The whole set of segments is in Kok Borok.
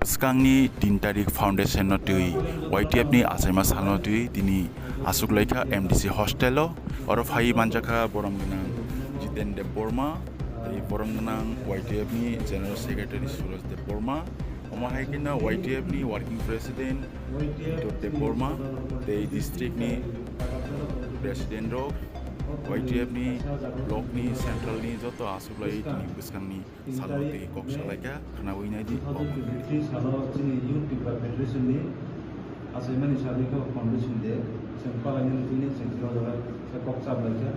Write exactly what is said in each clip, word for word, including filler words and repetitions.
Bwskangni tin tarik foundation no twi Y T F ni achaima salno twi tini aswk laikha M D C hostel o. Oro phai manjakha borom gwnang Jiten Deb Borma, tei borom gwnang Y T F ni General Secretary Suraj Deb Borma, omo hai kheno Y T F ni Working President Victor Deb Borma, tei district ni president rok, Y T F ni block ni central ni joto aswk lai tini bwskangni Salmwtwi kok salaikha, khwnawi naidi o mwnwini. Salo chini Youth Tipra Federation ni achaimani salni khe foundation day, chwng palaini tini chwng o jaga khe kok chaplaikha.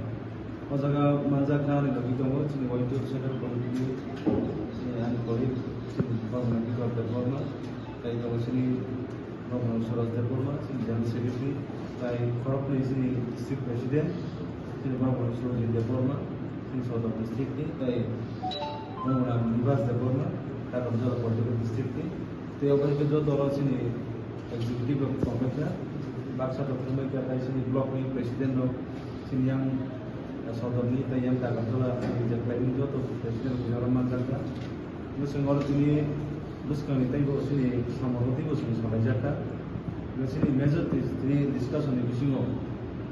O jaga manjakna ani logi tongo chini Y T F Central Committee ni chini ani colleague chini Bhagwan Kitor Debbarma, tei tongo chini Bhagwan Suraj Debbarma, chini General Secretary, tei khoroknwi chini District President, chini Bhagwan Suraj Debbarma, chini Sodor District ni, tei Bhagwan Nivas Debbarma, Takamjala Political District ni, tei obo hai khe joto oro chini executive rok tongbaikha, baksa rok tongbaikha, tei chini block ni president rok, chini yang Sodor ni, tei yang Takamjala ni je planning joto president rok tini oro manjakha. Bwskango oro tini bwskangni teibo chini samung teibo chwng salaijakha. Chini major tini discussion ni bisingo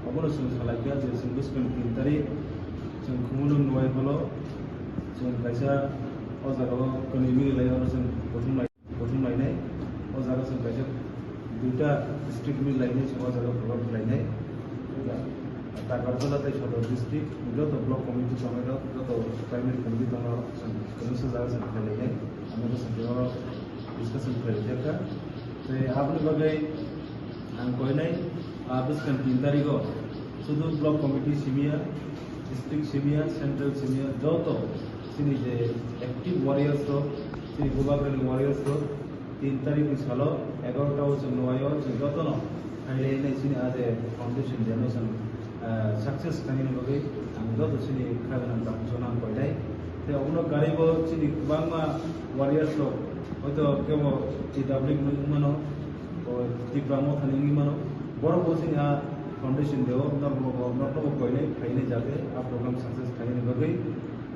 obono chwng salaikha je chwng bwskangni tin tarik chwng Khumulwng Nuwai holo chwng kaisa o jagao kwnwi mili lai oro chwng kuthum lai, kuthum lainai. O jaga chwng kaisa duita district mili lainai, chwng o jaga program khlainai. Takarjala tei Sodor district joto block committee tongnai rok joto primary committee tongnai rok chwng kwrwngsa jaga chwng khlainai. Amo bwskango discussion khlai rijak kha. Tei aboni bagwi ang koinai, ah, bwskang tin tarigo sudu block committee simiya, district simiya, central simiya, joto chini je active warriors rok, chini Bubagrani warriors rok, tin tarikni salo egarota o chwng nuwaio chwng jotono phailai nai chini a je foundation day no chwng ah, success khainani bagwi ang joto chini kha gwnang takhuksa nang koinai. Tei obono karwibo chini kwbangma warriors rok, hoito kebo T W wngwi mano, o Tipra Mothani wngwi mano, borok bo chini a foundation day o norokno bo, norokno bo koinai phainai jate a program success khainani bagwi.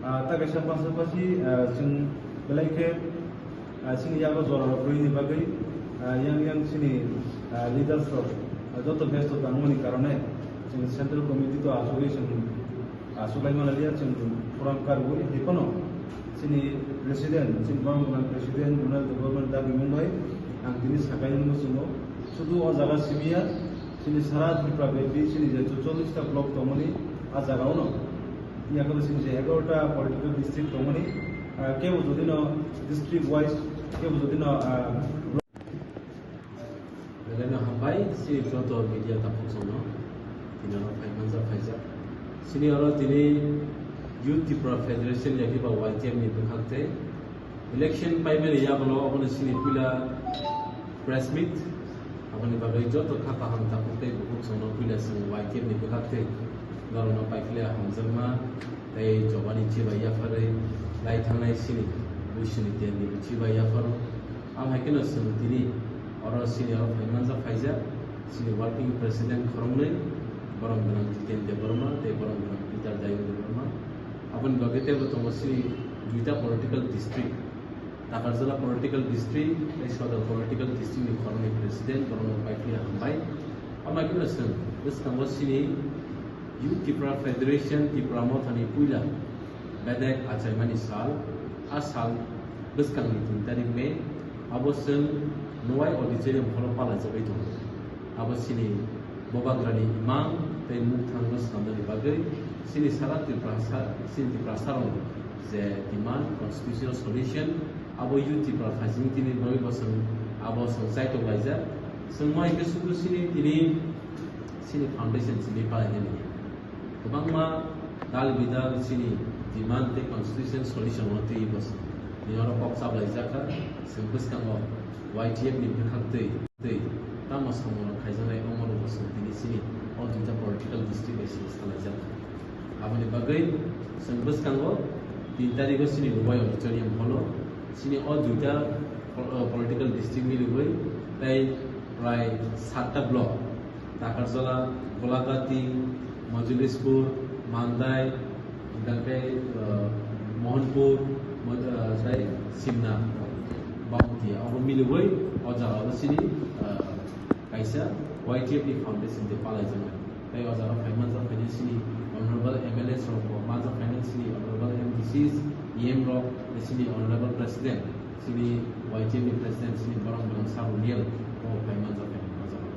Ah, ta kaisa pasapasi, ah, chwng belai khe Ah, chini yago jora rok rwini bagwi, ah, yang yang chini, ah, leaders rok, ah, joto besto tangmani karone chwng central committee to achugwi chwng achuklai manliya, chwng program karwi. Hai phano chini president, chini borok gwnang president Ronald Debbarma dagi mung bai ang tini sakai wngwi chwngo. Sudu o jaga simiya chini sara Tripura bebdi chini je chorchollish ta block tongmani a jaga ono. Yakhe chini je egarota political district tongmani, ah, kebo jodi no district wise, kebo jodi no, ah, Belai no hambai, chini joto media takhuk songno, tini oro phai manjak phaijak. Chini oro tini Youth Tipra Federation yakhe ba Y T F ni bwkhak tei election paimani yagulo obono chini puila press meet, aboni bagwi joto kha kaham takhuk tei bukhuk songno puila chwng Y T F ni bwkhak tei norokno paikhle hamjakma tei jobani chibai yapharwi lai thangnai chini buisini tenni chibai yapharo. Am hai kheno chwng tini oro chini oro phai manjak phaijak chini working president khoroknwi, borom gwnang Jiten Debbarma tei borom gwnang Peter Dayung Debbarma. Aboni bagwi teibo tongo chini duita political district, Takarjala political district tei Sodor political district ni khoroknwi president, borokno paikhe hambai. Ama khe chwng bwskango chini Youth Tipra Federation Tipra Mothani puila bedek achaimani sal, a sal bwskangni tin tarik May, abo chwng Nuwai Auditorium hall-o palaijagwi tongo. Abo chini Bubagrani imang tei mukthangno swnamnani bagwi chini sara Tiprasa, chini Tiprasarokni je demand, constitutional solution, abo Youth Tipra Federation tini bagwi bo chwng abo chwng chaitok laijak. Chwng mai khe sudu chini tini chini foundation chini palainani. Kwbangma dal bidal chini demand tei constitution solution-o twi bo chwng tini oro kok chaplaijak kha. Chwng bwskango Y T F ni bwkhak twi, twi tamo samung rok khaijaknai omo rok bo chwng tini chini o duita political district bai chwng salaijak kha. Aboni bagwi chwng bwskango tin tarigo chini Nuwai Auditorium hall-o chini o duita po-, political district milwgwi tei prai satta block, Takarjala, Golagati, Majulishpur, Mandai, hingkhe, uh, Mohanpur, Maj-, uh, tei Simna. Bangtia abo miliwi o jaga o sini, ah, kaisa Y T F ni foundation de palai jana. Tai o jaga phai manjak phai sini honorable M L A rok bo manjak phai sini honorable M D Cs, E M rok, sini honorable president, sini Y T F ni president, sini borok borok sa runial o phai manjak phai o jaga.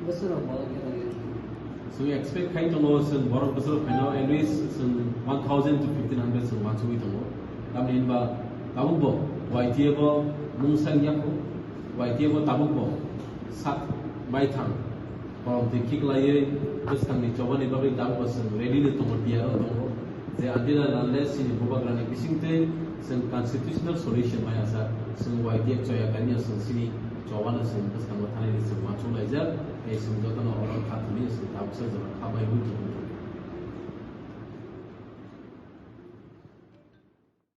Bwswk rok bo khe nai. Chwng expect khai tongo, chwng borok bwswk phaino at least chwng one thousand to fifteen hundred chwng uansugwi tongo. Tamni hinba tabuk bo Y T F o mungsa wngya kho, Y T F o tabuk bo sak baithang korom twi khiklaiwi bwskangni chobani bagwi tabuk bo chwng ready no tongo, tiyar o tongo. Je until and unless chini bubagrani bisingtwi chwng constitutional solution maya sa, chwng Y T F choya kanya chwng chini chobano chwng bwskango thangnani chwng uansuk laijak, tei chwng jotono oro kha thumwi chwng tabuksa jora kha baiwi tongo.